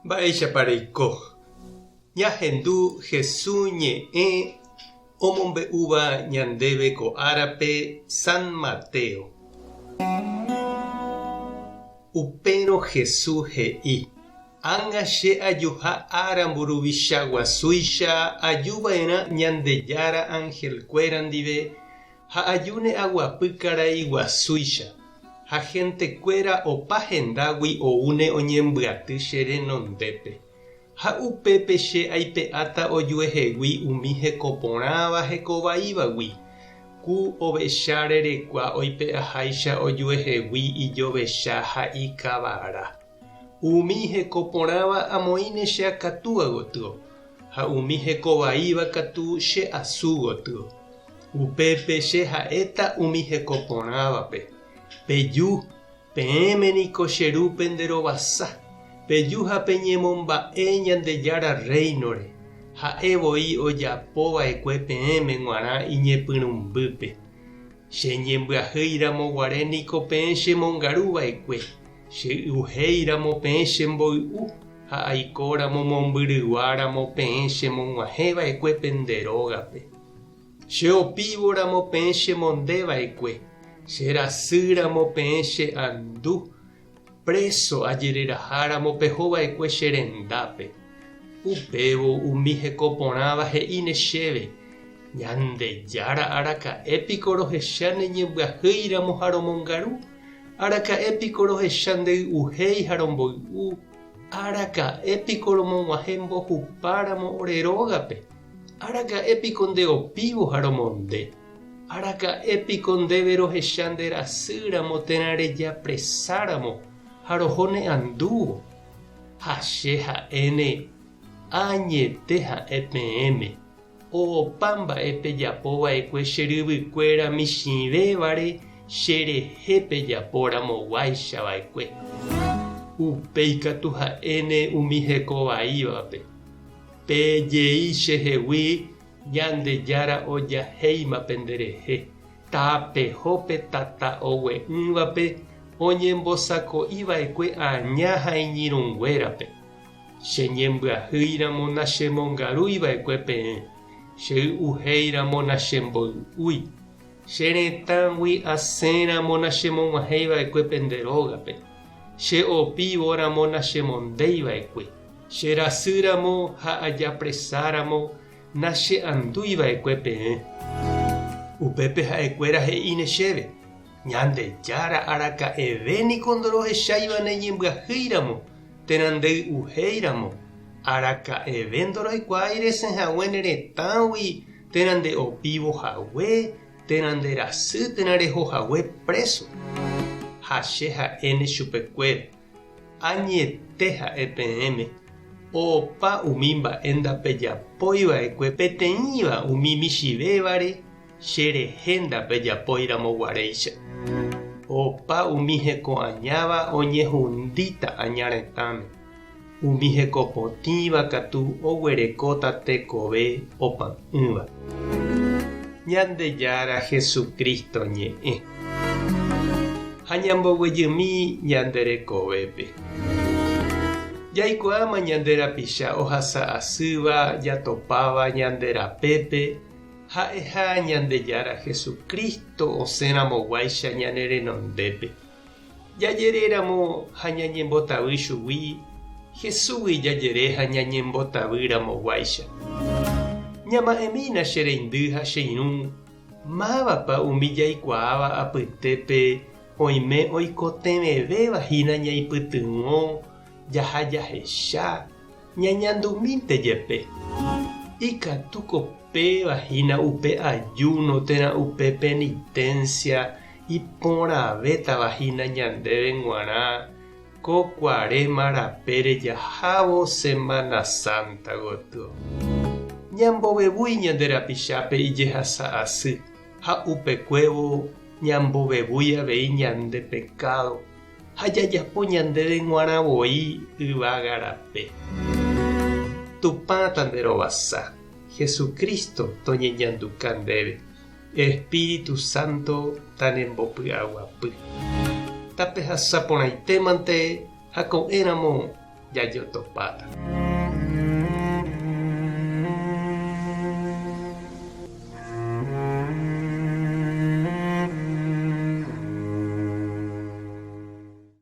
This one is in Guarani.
Mba'éichapa reiko? Ñahendu Hesu ñe'ẽ omombe'úva ñandéve ko árape San Mateo. Upérõ Hesu he'i, Ág̃a che ajuha ára mburuvicha guasúicha aju va'erã Ñandejára anhelkuéra ndive ha ajúne aguapy karai guasúicha, ha hentekuéra opa hendágui oúne oñembyaty che renondépe. Ha upépe che aipe'áta ojuehegui umi heko porãva heko vaívagui, ku ovecha rerekua oipe'aháicha ojuehegui ijovecha ha ikavara. Umi heko porãva amoĩne che akatúa gotyo, ha umi heko vaíva katu che asu gotyo. Upépe che ha'éta umi heko porãvape, Peju, Peẽme niko che Ru pende rovasa, peju ha peñemomba'e Ñandejára Rréinore, ha'e voi ojapo va'ekue peẽme g̃uarã iñepyrũmbýpe. Che ñembyahýi ramo guare niko peẽ chemongaru va'ekue, che y'uhéi ramo peẽ chemboy'u, ha aiko ramo mombyrygua ramo peẽ chemog̃uahẽ va'ekue pende rógape. Che opívo ramo peẽ che monde va'ekue, che rasy ramo peẽ che andu, préso ajereraha ramo peho va'ekue che rendápe. Upévo umi heko porãva he'íne chéve, Ñandejára araka'e piko rohecha ne ñembyahýi ramo ha romongaru? Araka'e piko rohecha nde y'uhéi ha romboy'u? Araka'e piko romog̃uahẽ mbohupa ramo ore rógape? Araka'e piko nde opívo ha romonde? Araka'e piko ndéve rohecha nde rasy ramo térã rejapresa ramo ha roho ne andúvo? Ha che ha'éne, Añete ha'e peẽme, opa mba'e pejapo va'ekue che ryvykuéra michĩvévare che rehe pejapo ramoguáicha va'ekue. Upéi katu ha'éne umi heko vaívape. Pe jei chehegui Ñandejára ojahéima penderehe, tapeho pe tata ogue'ỹvape oñembosako'iva'ekue aña ha iñirũnguérape. Che ñembyahýi ramo nachemongarúi va'ekue peẽ, che y'uhéi ramo nachemboy'úi, che retãgui asẽ ramo nachemog̃uahẽi va'ekue pende rógape, che opívo ramo nachemondéi va'ekue. Che rasy ramo ha ajapresa ramo na che andúi va'ekue peẽ. Upépe ha'ekuéra he'íne chéve, Ñandejára araka'eve niko ndorohecháiva ne ñembyahýi ramo térã nde y'uhéi ramo, araka'eve ndoroikuaái resẽ hague ne retãgui térã nde opívo hague térã nde rasy térã reho hague préso. Ha che ha'éne chupekuéra, Añete ha'e peẽme, opa umi mba'e ndapejapói va'ekue peteĩva umi michĩvévare che rehe ndapejapói ramo guaréicha. Opa umi heko añáva oñehundíta aña retãme, umi heko potĩva katu oguerekóta tekove opa'ỹva. Ñandejára Jesucristo ñe'ẽ. Ha ñamboguejymi ñande rekovépe. Jaikuaáma ñande rapicha ohasa asýva jatopáva ñande rapépe ha'eha Ñandejára Jesucristo osẽramoguáicha ñane renondépe. Jajeréramo ha ñañembotavy chugui, Jesúsgui jajere ha ñañembotavy ramoguáicha. Ñama'ẽmína che reindy ha che irũ, mávapa umi jaikuaáva apytépe oime oikotevẽvéva hína ñaipytyvõ, jaha jahecha, ñañandumínte jepe. Ikatúko péva hína upe ajúno térã upe penitencia Iporãvétava hína ñandéve g̃uarã ko Cuaresma rapére jahávo Semana Santa gotyo. Ñambovevúi ñande rapichápe ijehasa asy ha upekuévo ñambovevúi avei ñande pekádo ha jajapo ñandéve g̃uarã voi yvága rape. Tupã tanderovasa, Jesucristo toñeñanduka ndéve. Espíritu Santo tanembopy'aguapy. Tapehasa porãitémante ha ko'ẽramo Jajotopáta.